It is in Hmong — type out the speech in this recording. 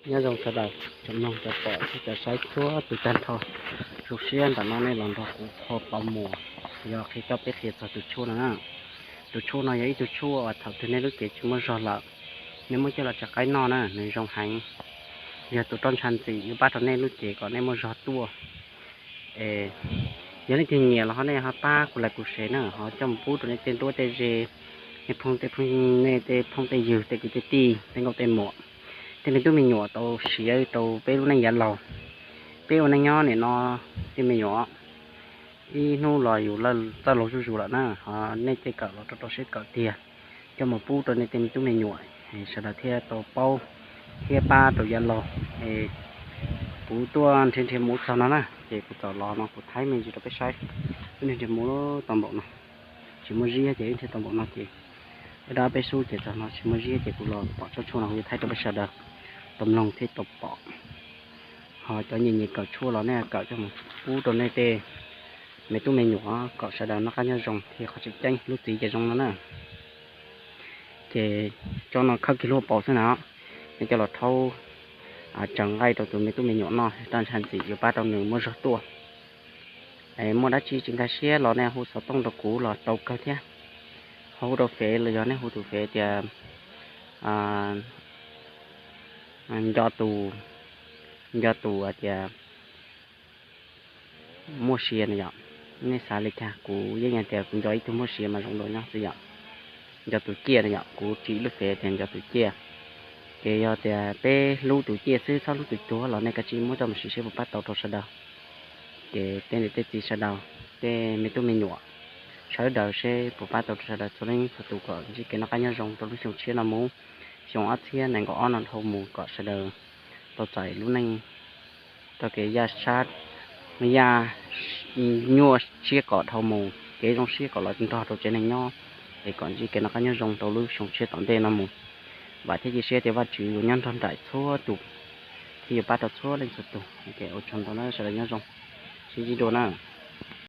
Nyob zoo sawv daws, cov mloog cov pom thiab cov saib txhua tus tag nrho. Zoo siab ntawm no nej los nrog kuv qhua pov muag, yog qhia coj peb qhia txog tus tshuaj no na. Tus tshuaj no yog ib tug tshuaj uas thaum twg nej lub cev tsis muaj zog lawm, nej muab coj los tsa qaib noj na, nws zoo heev. Yog tus roj ntsha ntxim yuav pab rau nej lub cev kom nej muaj zog tuaj. Es yog leej twg nyiam los ho nej ho pab kuv like kuv share na, ho coj mus pub rau nej tej nruab tej ze, nej phooj tej phooj, nej tej phooj tej ywg, tej kwv tej tij, tej nkauj tej muam, tej me tub me nyuam tau siav rau peb lub neej yav laug. Peb ua neej nyob nim no tej me nyuam ib hnub los yus txawj laus zuj zus lawm na, ho nej tej kawm los rau rau siab kawm tiag, coj mus pub rau nej tej me tub me nyuam, sawv daws thiaj tau paub thiab pab rau yav laug. Es kuv tuaj nrhiav nrhiav muv txog no na, ces kuv txawm los no kuv thaij me ntsis rau peb saib. Wb nrhiav nrhiav muv tau npaum no, tsis muaj ziab ces wb nrhiav tau npaum no ces wb dab peb xub ces txog no tsis muaj ziab ces kuv los pom tsob tshuaj no kuv yuav thaij rau peb sawv daws tau mloog thiab tau pom. Ho cov nyiam nyiam kawm tshuaj los nej kawm coj mus pub rau nej tej me tub me nyuam kom sawv daws noj qab nyob zoo thiab qhov tseem ceeb lub txiv ces zoo no na. Ces tsob no khawb kiag lub hauv paus xwb na, nej coj los rhaub tsaws nqaij rau tus me tub me nyuam noj, roj ntsha ntxim yuav pab rau nws muaj zog tuaj. Muaj dab tsi tsis nkag siab los nej hu xov tooj rau kuv los tau kawg thiab. Ho hu rau fev los yog nej hu tus fev tias nco tus, nco tus tias muaj sia na yom. Nej xav li cas, kuv yeej hais tias kuv nco ib tug muaj sia mas zoo dua nyob xwb yom. Nco tus ciaj na yom, kuv tsis ib lub fev tias nco tus ciaj. Ces yog tias peb hlub tus ciaj xwb txhob hlub tus cuag los nej kav tsij muab coj mus sim seb puas pab tau rau sawv daws. Ces tej niam tej txiv sawv daws, tej me tub me nyuam, sawv daws seb puas pab tau rau sawv daws txhua leej txhua tus kom ntsib kev noj qab nyob zoo rau lub xyoo tshiab no mus, xyoo ob txhiab nees nkaum ob no dhau mus kom sawv daws tau txais lub neej rau kev yaj sab, yaj nyuaj siab kom dhau mus, kev zoo siab kom los nrog rau tsev neeg nyob, es kom ntsib kev noj qab nyob zoo rau lub xyoo tshiab tom ntej no mus. Vam thiab cia siab tias Vajtswv yuav nyob nrog nraim txhua tus thiab yuav pab rau txhua leej txhua tus. Ua tsaug ntau na, sawv daws nyob zoo, sib ntsib dua na.